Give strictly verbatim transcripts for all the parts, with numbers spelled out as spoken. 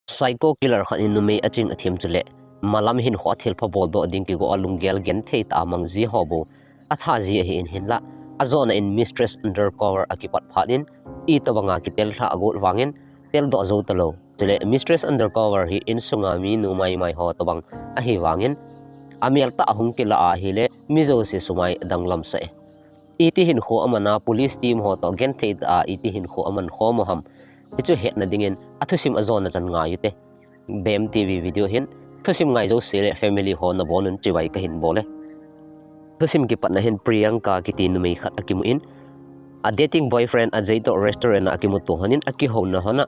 Psycho killer khat in numei aching athem chule malam hinkho thilpha boldoh ding kigo a lunggel genthei tah a mang ji ho bou atha ji ahin, hinlah ajona in Mistress Undercover akipat phat in itobanga kitel lha agot vangin teldoh jou talou. Chule Mistress Undercover hi insunga minu maimai ho tobang ahi vangin amel tah a hung kila ahile mi jouse sumai adanglam sah e. Iti hinkho amana police team ho toh genthei tah a iti hinkho aman khom u ham, hichu hetna dingin athusim ajona chan ngai ute. BEM TV video hin thusim ngai jouse le family ho nabonun chibai kahin bol e. Thusim kipatna hin Priyanka kiti numei khat akimu in, a dating boyfriend Ajay toh restaurant a akimuto lhonin akihouna lhona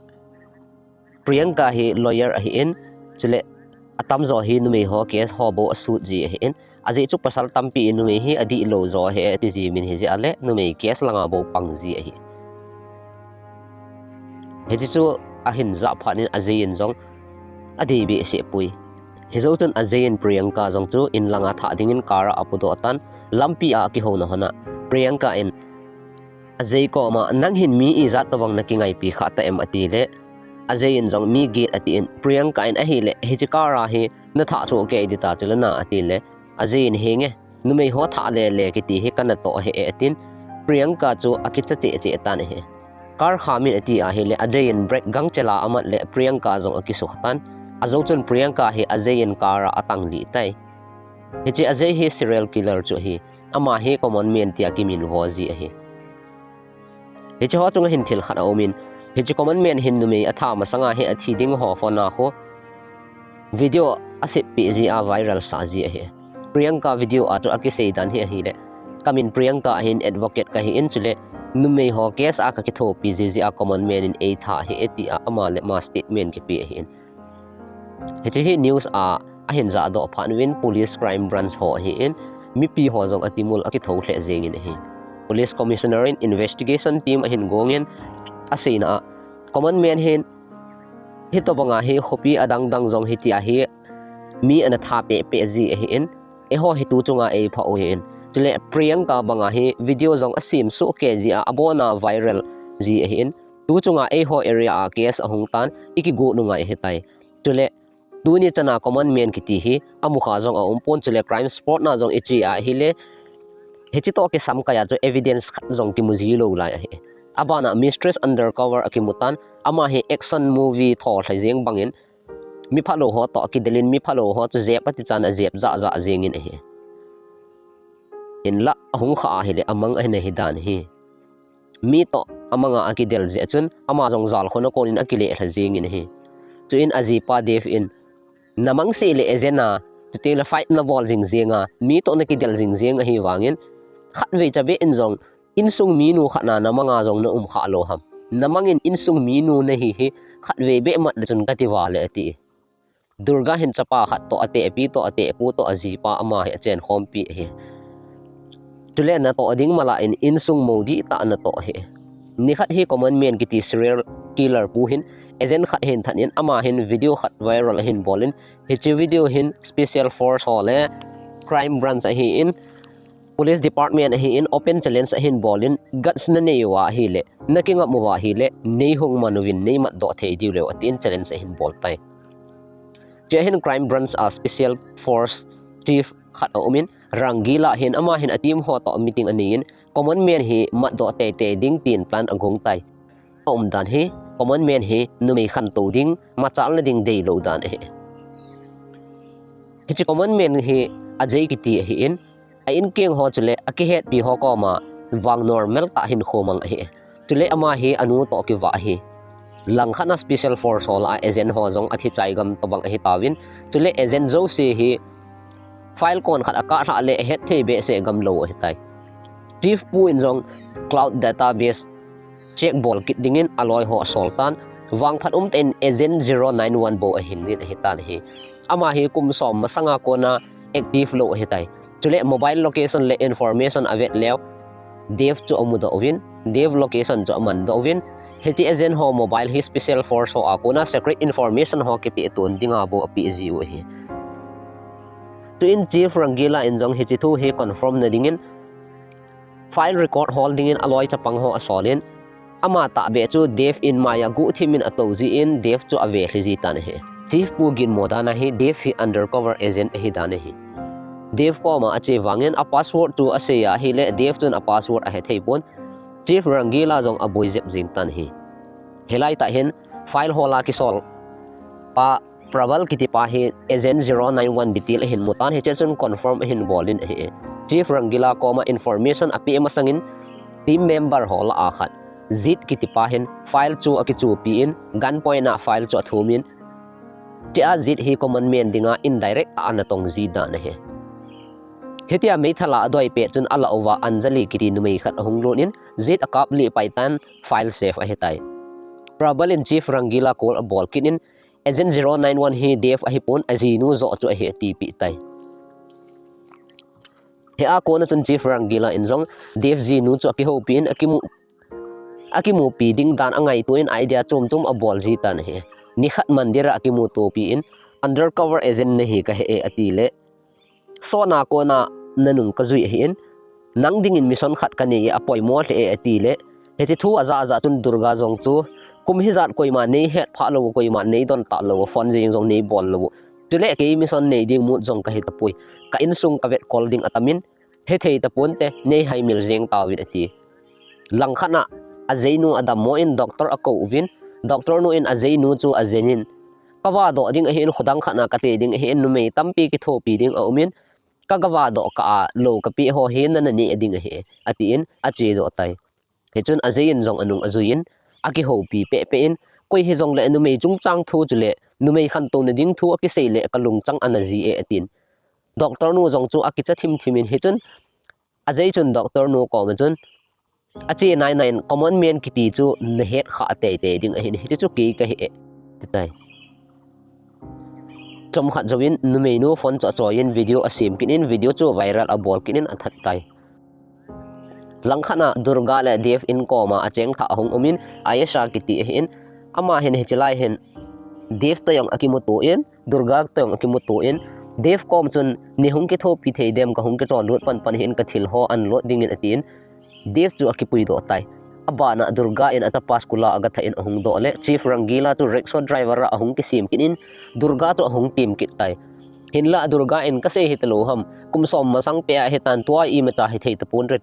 Priyanka hi lawyer ahin, chule atamjo hi numei ho case ho bou asut ji ahin, ajeh chu pasal tampi in numei hi adihlou jo ahi tiji min hijeh a le numei case langa bou pang ji ahi. Hiche chu ahin jah phat in Ajay in jong adei behseh poi. Hijou chun Ajay in Priyanka jong chu inlanga thah dingin car a apudoh tan, lampi a akihouna lhona Priyanka in Ajay koma, nang hin mi ijat tobang nakingaipi khah ta em, atile Ajay in jong mi get atin, Priyanka in ahile hiche car a hi nathah soh kei ding ta chule na, atile Ajay in, henge, numei ho thah lele kiti hi kanatoh ahi e, atin Priyanka chu akicha cheh cheh tan ahi. Car kham in ati ahile Ajay in brake gangchel a amat le Priyanka jong akisukha tan. Ajou chun Priyanka hi Ajay in car a atanglih tai. Hiche Ajay hi serial killer chu ahi. Ama hi common man tia kiminvo ji ahi. Hiche ho chunga hin thil khat aumin, hiche common man hin numei atha masanga hi athi ding ho phone a khu video asep peh ji a viral sah ji ahi. Priyanka video a chu akisei dan hi ahile, kamin Priyanka ahin, advocate kahin, chule numei ho case a kakithopi ji jeh a common man in eitha ahi e tia ama le ama statement kipe ahin. Hiche hi news a ahin jahdoh phat uvin police crime branch ho ahin, mipi ho jong atimul akithou lheh jengin ahi. Police commissioner in investigation team ahin gongin, aseina a common man hin hitobanga hi khopi adang dang jong hitia hi mi ana tha peh peh ji ahin, eiho hi tu chunga eiphah u ahin, chule Priyanka banga hi video jong asem soh kei ji a abona viral ji ahin, tu chunga eiho area a case ahung tan, ikigot u ngai ahitai. Chule tuni chana common man kiti hi amukha jong aumpon, chule crime spot na jong iche ahile hiche toh kisam kai a chu evidence khat jong kimu ji lou lai ahi. Abana Mistress Undercover akimu tan, ama hi action movie tho lhai jeng bangin mi phalou ho toh kidelin mi phalou ho chu jep ati chan ajep jah jah jengin ahi. Hinlah ahung kha ahile amang ahin ahi dan ahi. Mi toh amanga akidel jeh chun ama jong jalkhun a konin akile lha jengin ahi. Chuin ajipa Dev in, namang seh le agent a, chuteng le fight nabol jing jenga, mi toh nakidel jing jeng ahi vangin, khatvei chabeh in jong insung minu khat na namanga jong naum khalou ham? Namangin insung minu nahi hi khatvei beh mat le chun kati vale, ati. Durga hin chapa khat toh, atehpi toh, atehpu toh, ajipa ama hi achenkhompi ahi. Chule natoh ding mala in insung mou dihtah natoh ahi. Nikhat hi common man kiti serial killer pu hin agent khat hin that in, ama hin video khat viral ahin bolin, hiche video hin special force ho le crime branch ahin, police department ahin open challenge ahin bolin, guts nanei uva ahile, nakingam uva ahile neihung man uvin neimatdoh thei diu leu, atin challenge ahin bol tai. Chea hin crime branch a special force chief khat aumin, Rangila hin, ama hin a team ho toh meeting aneiyin, common man hi matdoh teitei ding tin plan agong tai. Aumdan hi common man hi numei khantou ding, machalna ding deilou dan ahi. Hiche common man hi Ajay kiti ahin, a inkeng ho chule akihetpi ho koma vang normal tah hinkho mang ahi. Chule ama hi anu toh kivah ahi. Langkhat na special force ho lah a agent ho jong athi chai gam tobang ahitauvin, chule agent jouse hi file kon khat akahlhah le ahetthei behseh gamlou ahitai. Chief pu in jong cloud database check bol kit dingin aloi ho asol tan, vangphat umtah in agent zero nine one bou ahin ngin ahitan ahi. Ama hi kum som masanga kona active lou ahitai. Chule mobile location le information avet leu, Dev chu amudoh uvin, Dev location chu amandoh uvin, hiche agent ho mobile hi special force ho a kona secret information ho kipeh ton dinga bou apeh jiu ahi. Chuin Chief Rangila in jong hiche thu hi confirm na dingin file record hol dingin aloi chapang ho asolin, Ama tahbeh chu Dave in maiya guhthim in atou jin Dave chu avelhi ji tan ahi. Chief pu ginmo dan a hi Dave hi undercover agent ahi dan ahi. Dave koma ache vangin a password chu asei ahile Dave chun a password ahethei pon. Chief Rangila jong aboi jep jing tan ahi. Hilai tah hin file hol a kisol pa Prabal kiti pa hi agent zero nine one detail ahin mu tan, hiche chun confirm ahin bol in ahi. Chief Rangila koma information apeh masangin team member ho lah a khat Jit kiti pa hin file chu akichopi in gunpoint a file chu athum in, chea Jit hi common man dinga indirect a ana tong ji dan ahi. Hitia meithal a adoi pet chun alah uva Anjali kiti numei khat ahung lut in Jit akap lih pai tan, file safe ahitai. Prabal in Chief Rangila call abol kit in, Agent zero nine one hi Dave ahipon, ajinu joh chu ahi atipeh tai. Hia kona chun Chief Rangila in jong Dave jinu chu akihoupi in akimu, akimupi ding dan angaito in idea chom chom abol ji tan ahi. Nikhat mandir a akimutopi in, undercover agent nahi kahe e atile, sona kona nanung kajui ahin, nang dingin mission khat kanei e, apoimo lheh e atile, hiche thu aja aja chun Durga jong chu kum hijat koima neihet phah lou, koima neidon tah lou, phone jeng jong neibol lou. Chule kei mission nei ding mut jong kahi tapoi. Ka insung kavetkol ding atam in, hethei taponte, neihaimil jeng tauvin ati. Langkhat a ajeinu adammo in doctor akou uvin, doctor nu in ajeinu chu ajen in, kavadoh ding ahin, khodang khat a kache ding ahin, numei tampi kithopi ding aum in, kagavadoh kah a lou kapeh ho hi nana neh ding ahi, atin achedoh tai. Hichun ajei in jong anung ajui in, akihoupi pehpeh in, koi hijongle numei chungchang thu chule numei khantouna ding thu akisei le kalungchang ana ji e atin. Doctor nu jong chu akicha thimthim in, hichun ajei chun doctor nu koma chun, ache nainai in common man kiti chu nahet khah teitei ding ahin, hiche chu kei kahi e, ati tai. Chomkhat jouvin numeinu phone chu achoi in video asem kit in, video chu viral abol kit in athat tai. Langkhat a Durga le Dave in koma acheng thah ahung um in, Ayesha kiti ahin, ama hin hiche lai hin Dave toh jong akimuto in, Durga toh jong akimuto in, Dave kom chun nei hung kithopi thei dem, kahung kichon lut panpan hin kathil ho anlot dingin atin, Dave chu akipuidoh tai. Abana Durga in achapa school a agathah in ahung doh le, Chief Rangila chu rickshaw driver a ahung kisem kit in, Durga chu ahung tem kit tai. Hinla Durga in kasei hitalou ham, kum som masang peh ahitan, tua imacha hithei taponte.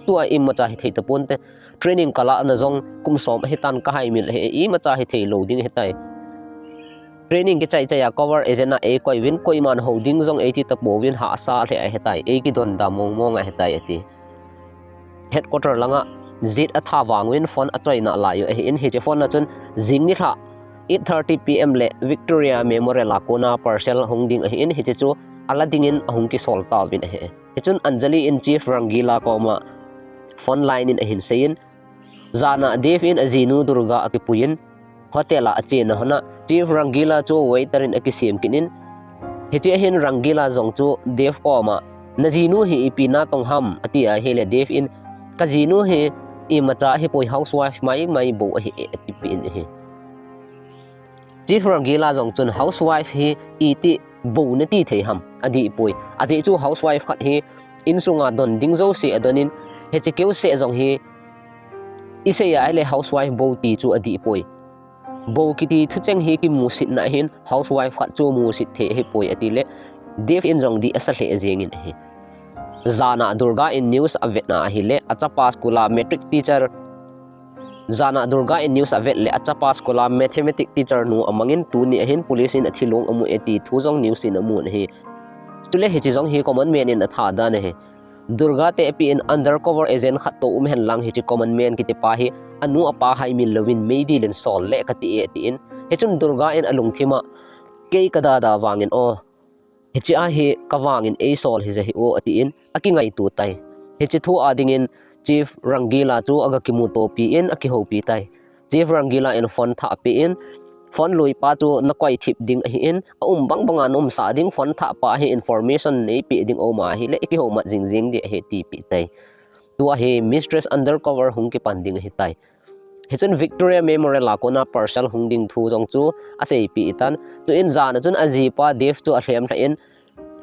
Tua imacha hithei taponte. Training kalahna jong kum som ahitan, kahaimil ahi, imacha hithei lou ding ahitai. Training kichai chai a cover agent a eikoi uvin, koiman hou ding jong eiti tapouvin, hahsa lheh ahitai, eikidonda mong mong ahitai ati. Headquarter langa Jit atha vang uvin phone achoina lai u ahin, hiche phone a chun jing nilhah eight thirty P M le Victoria Memorial a kona parcel hung ding ahin, hiche chu ala dingin ahung kisol tauvin ahi. Hichun Anjali in Chief Rangila koma phone line in ahin seiyin, jana Dave in ajinu Durga akipui in, hotel a achena hon a, Chief Rangila chu waiter in akisem kit in, hiche hin Rangila jong chu Dave koma, najinu hi ipi natong ham, ati ahile Dave in, kajinu hi imacha ahipoi, housewife maimai bou ahi e, atipeh in ahi. Chief Rangila jong chun housewife hi iti bou nati thei ham, adihpoi. Ajeh chu housewife khat hi insunga don ding jouse adon in, hiche keuseh jong hi isei ahile housewife bou ti chu adihpoi. Bou kiti thucheng hi kimusitna ahin, housewife khat chu musit thei ahipoi atile, Dave in jong dih asa lheh jengin ahi. Jana Durga in news avetna ahile, achapa school a matric teacher, jana Durga in news avet le, achapa school a mathematics teacher nu amangin, tuni ahin police in athilong amu e ti thu jong news in amun ahi. Chule hiche jong hi common man in atha dan ahi. Durga te api in undercover agent khat toh um henlang, hiche common man kiti pa hi anu apa haimil louvin meidil in sol le kati e atin. Hichun Durga in alungthim a, kei kadada vangin o, hiche a hi kavangin eisol hija hi o atin, akingaito tai. Hiche thu a dingin Chief Rangila chu agakimutopi in akihoupi tai. Chief Rangila in phone thah apeh in, phone lui pa chu nakoi thip ding ahin, aum bang banga naumsah ding, phone thah pa hi information neipeh ding aum ahile ikihoumat jing jing ding ahi tipeh tai. Tua hi Mistress Undercover hung kipan ding ahitai. Hichun Victoria Memorial a kona parcel hung ding thu jong chu aseipeh tan. Chuin jana chun ajipa Dave chu alhem lhah in,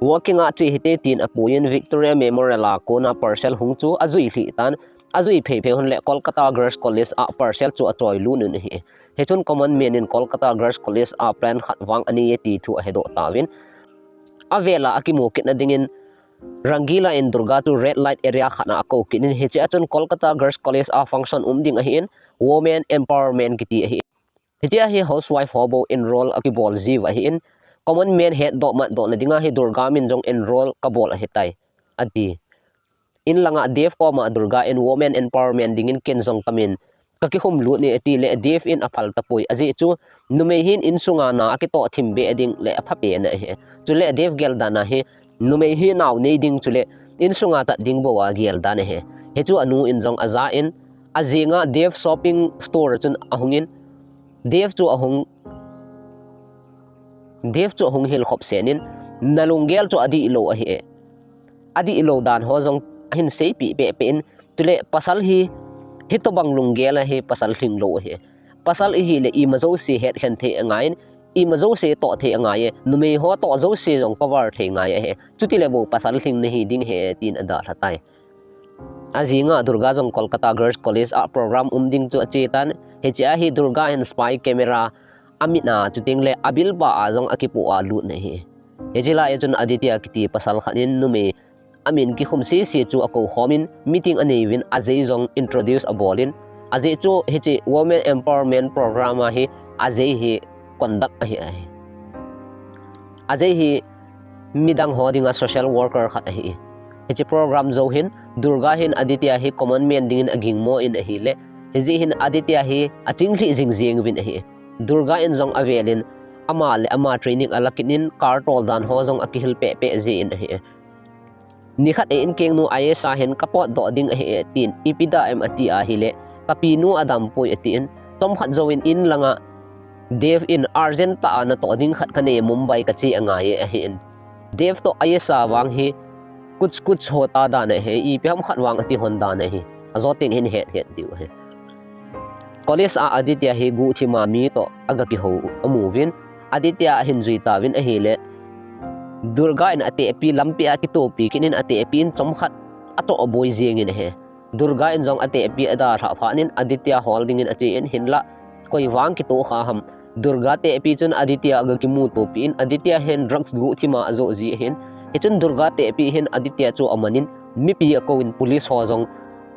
walking a che hite tin apuiyin Victoria Memorial a kona parcel hung chu ajui lhih tan. ajui phei phei hon le Kolkata Girls College a parcel chu achoi lut in ahi. Hichun common man in Kolkata Girls College a plan khat vang anei e ti thu ahedoh tauvin, avela akimu kitna dingin Rangila in Durga chu red light area khat a akou kit in, hiche a chun Kolkata Girls College a function um ding ahin, women empowerment kiti ahi. Hiche a hi housewife ho bou enroll akibol jiu ahin, common man hetdoh matdoh na dinga hi Durga min jong enroll kabol ahitai, ati. In langa Dev koma Durga in women empowerment dingin ken jong kamin kakikhum lut e ati le Dev in aphal tapoi, ajeh chu numei hin insunga na akitoh thim be ding le apha pen ahi. Chule Dev gel dan a hi numei hi nao nei ding chule insunga tat ding bou agel dan ahi. Hichu anu in jong aja in, ajinga Dev shopping store chun ahung in, Dev chu ahung, Dev chu ahung hil khop sen in, nalunggel chu adihlou ahi e. Adihlou dan ho jong ahin seipeh peh peh in, chule pasal hi, hitobang lunggel a hi pasal lhinglou ahi. Pasal ihi le ima jouse hetkhen thei angai in, ima jouse toh thei angai e, numei ho toh jouse jong cover thei ngai ahi. Chuti le bou pasal lhing nahi ding ahi, tin adalha tai. Ajinga Durga jong Kolkata Girls College a program um ding chu ache tan. Hiche a hi Durga in spy camera amit a, chuteng le abilpa a jong akipoh a lut na ahi. Hiche lai a chun Aditya kiti pasal khat in numei amin kikhum sese chu akou khom in meeting anei uvin Ajay jong introduce abol in, Ajay chu hiche women empowerment program a hi Ajay hi conduct ahi ahi. Ajay hi midang ho dinga social worker khat ahi. Hiche program jou hin Durga hin Aditya hi common man dingin agingmo in ahile, hijeh hin Aditya hi achinglhih jing jeng uvin ahi. Durga in jong avel in ama le ama training ala kit in car tol dan ho jong akihil peh peh jin ahi. Nikhat a in kengnu Ayesha hin kapotdoh ding ahi e tin, ipi da em ati ahile, kapinu adampoi atin, chomkhat jouvin in langa Dev in urgent tah a natoh ding khat kanei e, Mumbai kache angai e ahin. Dev toh Ayesha vang hi kuch kuch hota dan ahi, ipi ham khat vang ati lhon dan ahi. Ajo teng hin het het diu ahi. College a Aditya hi guhthima mi toh aga kihou amu uvin, Aditya ahin jui tauvin ahile, Durga in atehpi lampi a kitopi kit in atehpi in chomkhat atoh aboi jeng in ahi. Durga in jong atehpi adalhah phat in Aditya hol dingin ache in, hinlah koi vang kitoh kha ham. Durga tehpi chun Aditya aga kimutopi in, Aditya hin drugs guhthima ajoh ji ahin. Hichun Durga tehpi hin Aditya chu aman in mipi akou in police ho jong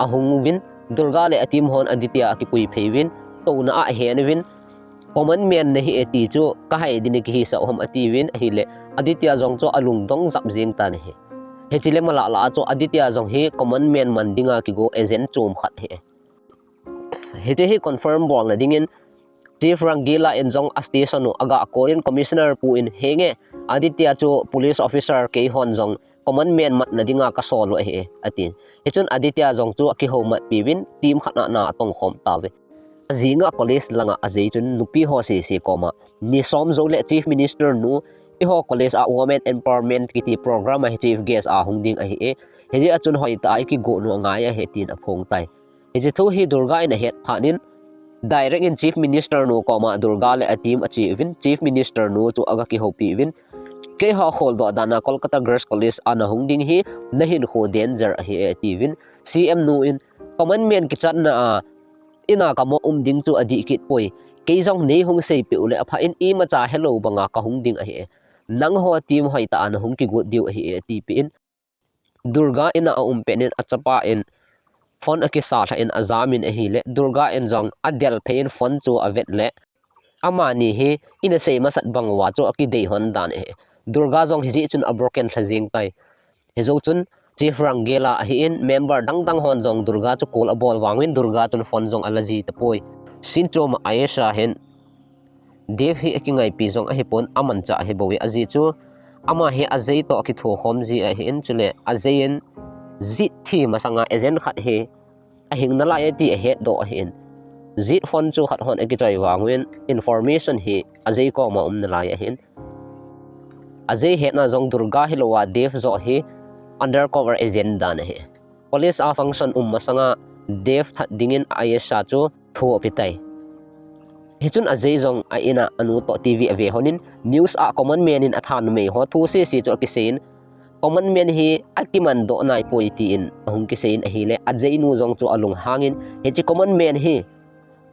ahung uvin, Durga le a team hon Aditya akipui phei uvin, touna a ahen uvin, common man nahi e ti chu kahai ding nakihisah u ham ati uvin ahile, Aditya jong chu alungdong jap jeng tan ahi. Hiche le malala a chu Aditya jong hi common man man dinga kigo agent chom khat ahi. Hiche hi confirm bolna dingin Chief Rangila in jong a station u aga call in, Commissioner pu in, henge, Aditya chu police officer, keihon jong common man matna dinga kasol u ahi, atin. Hichun Aditya jong chu akihoumatpi uvin team khat a ana atong khom tauve. Ajinga college langa Ajay chun nupi ho sese koma, ni som jou le Chief Minister nu, eiho college a women empowerment kiti program a hi chief guest a hung ding ahi e. Hijeh a chun hoitah a ikigo u angai ahi tin aphong tai. Hiche thu hi Durga in ahet phat in, direct in Chief Minister nu koma Durga le a team ache uvin, Chief Minister nu chu aga kihoupi uvin, keiho kholdoh dan a Kolkata Girls College a nahung ding hi nahinkho danger ahi e ati uvin, C M nu in, common man kichatna a in a kamo um ding chu adih kit poi, kei jong neihung seipeh u le apha in, imacha helou banga kahung ding ahi e. Nangho team hoitah a nahung kigot diu ahi e, atipeh in. Durga in a aum pet in achapa in phone akisa lhah in ajam in ahile, Durga in jong adel phei in phone chu avet le, amani hi in asei masat bang uva chu akidei lhon dan ahi. Durga jong hijeh chun a broken lha jeng tai. Hijou chun Chief Rangila ahin member dang dang hon jong Durga chu call abol vang uvin Durga chun phone jong ala ji tapoi. Scene chom a Ayesha hin Dev hi akingaipi jong ahipon, amanchah ahi bou e, ajeh chu ama hi Ajay toh akitho khom ji ahin, chule Ajay in Jeet thi masanga agent khat hi ahing nalai e ti ahetdoh ahin. Jeet phone chu khat hon akichoi vang uvin information hi Ajay koma um nalai ahin. Ajay hetna jong Durga hilou a Dev joh hi undercover agent dan ahi. College a function um masanga Dev that dingin Ayesha chu thu ape tai. Hichun Ajay jong a in a anu toh T V ave lhon in news a common man in atha numei ho thu sese chu akisei in, commandment hi akimandoh naipoi tin ahung kiseiyin ahile, ajeinu jong chu alunghangin, hiche commandment hi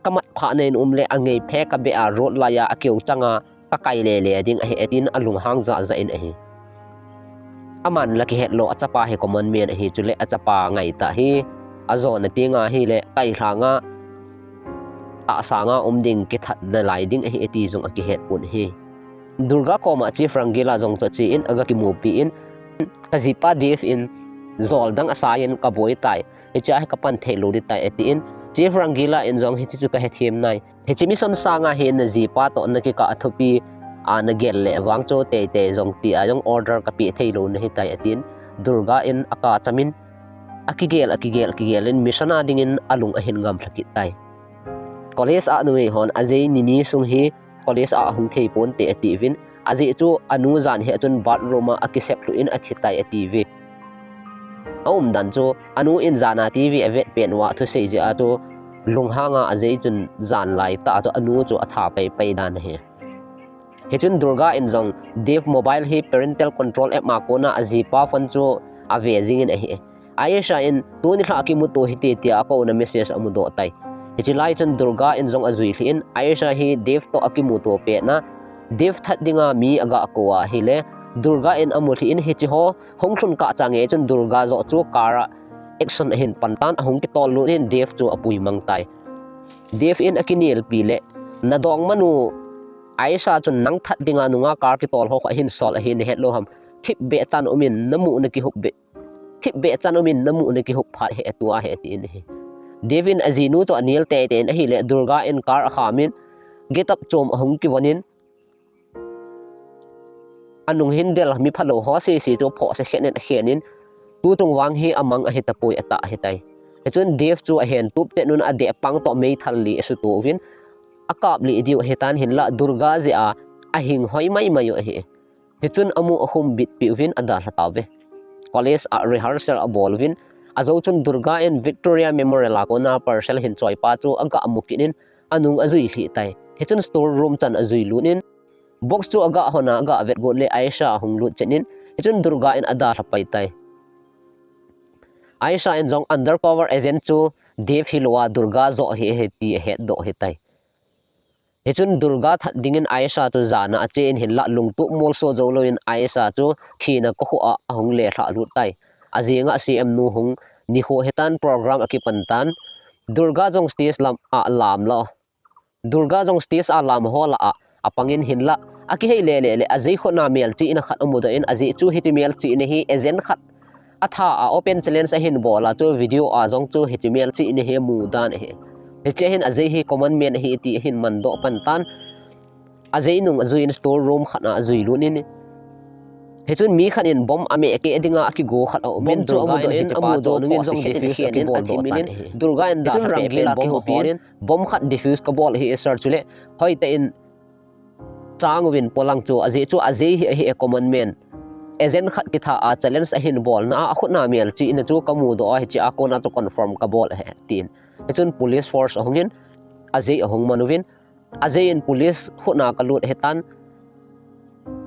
kamat phah nahin um le, angei phe kabeh a road laiya akeu changa kakai lele ding ahi, atin alunghang jahjah in ahi. Aman la kihet lou, achapa hi commandment ahi, chule achapa ngaitah hi ajona tenga hile, kailhanga tahsanga um ding, kithat nalai ding ahi, ati jong akihet pon ahi. Durga koma Chief Rangila jong chu achen aga kimupi in, kajipa Dave in jol dang asaiyin kaboi tai, hichea hi kapan thei lou ding tai, atin, Chief Rangila in jong hiche chu kahethem nai. Hiche mission sanga hi najipa toh nakikah a thupi a nagel le vang chu teitei jong tia jong order kapeh thei lou nahi tai, atin, Durga in akachamin, akigel, akigel, akigel in mission a dingin alung ahin ngamlha kit tai. College a numei hon ajei nini sung hi college a ahung thei ponte atiuvin, ajeh chu anu jan hi achun bathroom a akisep lhu in athi tai atiuve. Aumdan chu anu in jana TV avet pet uva thusei jeh a chu lunghanga ajei chun jan laitah a chu anu chu atha paipai dan ahi. Hichun Durga in jong Dave mobile hi parental control app ma kona ajipa phone chu ave jingin ahi. Aisha in tuni lha kimuto hite tia akouna message amudoh tai. Hiche lai chun Durga in jong ajui lhih in Aisha hi Dave toh akimuto petna, Dave that dinga mi aga kou ahile, Durga in amu lhih in hiche ho hung lhun kah change chun Durga joh chu car a action ahin pan tan, ahung kitol lut in Dave chu apui mang tai. Dave in akinelpi le, nadongmanu Aisha chun nang that dinga nunga car kitol ho kha ahin sol ahi, nahet lou ham? Thipbeh chan umin namu nakihup beh, thipbeh chan umin namu nakihup phat hi atua hi atin ahi. Dave in ajinu chu anel teitei in ahile, Durga in car akhamin, get up chom ahung kivonin, anung hin del mi phalou ho sese chu phohse khen in akhen in, tuchung vang hi amang ahi tapoi, atah ahi tai. Hichun Dave chu ahen tup chet un adeh pang toh meithal li asuto uvin, akap lih diu ahi tan, hinlah Durga jeh a ahing hoi maimai u ahi. Hichun amu ahumbitpi uvin adalha tauve. College a rehearsal abol uvin, ajou chun Durga in Victoria Memorial a kona parcel hin choipa chu aga mu kit in anung ajui lhih tai. Hichun store room chan ajui lut in, box chu aga hon a aga vet got le Aisha ahung lut chen in, hichun Durga in adalha pai tai. Aisha in jong undercover agent chu Dave hilou a Durga joh hi ahi ti ahetdoh ahi tai. Hichun Durga that dingin Aisha chu jana achen, hinlah lungtup molso jou louvin Aisha chu thina kokhuh a ahung lelhah lut tai. Ajinga CM nu hung nikho hitan, program akipan tan. Durga jong stage lam a lam lou. Durga jong stage a lam ho lah a apangin, hinlah akihei lele le ajei khutna melchihna khat amudoh in, ajeh chu hiche melchihna hi agent khat atha a open challenge ahin bol a, chu video a jong chu hiche melchihna hi amu dan ahi. Hiche hin ajei hi commandment ahi ti ahin mandoh pan tan. Ajei nung ajui in store room khat a ajui lut in, hichun mi khat in bomb ameh keh dinga akigo khat aum in, bomb chu amudoh in, amudoh nungin jong defuse akibol doh tan ahi. Durga in da, hichun Rangila koma hon in, bomb khat defuse kabol ahi sir, chule hoitah in chang uvin polang chu, ajeh chu ajei hi ahi e, commandment. Agent khat kitha a challenge ahin bolna a, akhutna melchihna chu kamudoh a, hiche a kona chu confirm kabol ahi, tin. Hichun police force ahungin, ajei ahung man uvin, ajei in police khutna kalut ahitan,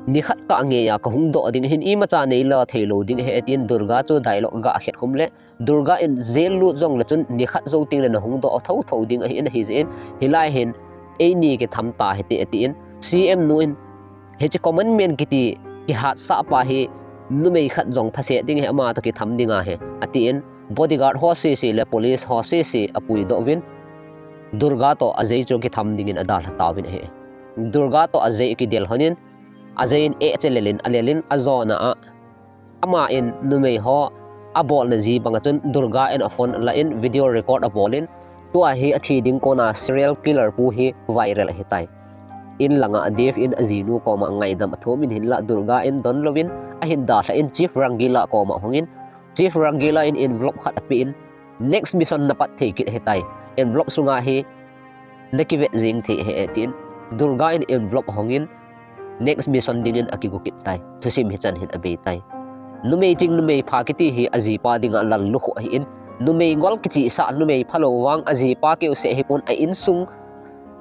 nikhat kah ngeiya kahung doh ding ahin, imacha neila theilou ding ahi, tin Durga chu dialogue aga khet khum le, Durga in jail lut jongle chun nikhat jou tengle nahung doh thotho ding ahi in, ahijeh in hilai hin eini kitham tahite, atin, CM nu in, hiche commandment kiti kihatsah pa hi numei khat jong phaseh ding ahi, amatoh kitham ding ahi, atin, bodyguard ho sese le police ho sese apuidoh uvin, Durga toh ajei chu kitham dingin adalha tauvin ahi. Durga toh ajei akidel lhonin, ajei in eh che lelin alelin, ajona a, ama in numei ho abolna ji banga chun Durga in aphone alah in video record abolin, tua hi athi ding kona serial killer pu hi viral ahitai. In langa Dave in ajinu koma ngaidam athumin, hinlah Durga in donlouvin ahin dalha in, Chief Rangila koma ahungin, Chief Rangila in envelope khat apen, next mission napat thei kit ahitai. Envelope sunga hi nakivet jeng thei ahi, tin Durga in envelope ahongin, next mission dingin akigo kit tai. Thusim hichan hin abeitai. Numei ching numei pha kiti hi ajipa dinga lallukhuh ahin, numei ngol kichihsah, numei phalou vang ajipa keuseh ahipon, a insung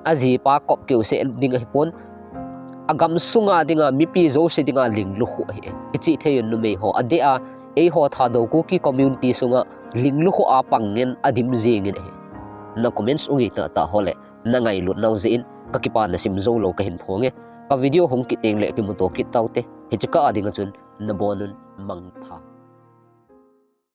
ajipa kop keuseh ding ahipon. agam sunga dinga mipi jouse dinga linglukhuh ahi. Ichih thei un numei ho adeh a, eiho Thadou Kuki community sunga linglukhuh a pang ngen adim jing in ahi. Na comments u ngei tahtah ho le na ngailut nau jeh in ka kipana sim jou lou kahin phong e. Ka video hung kit teng le kimuto kit taute. Hiche kah a dinga chun nabon un mangpha.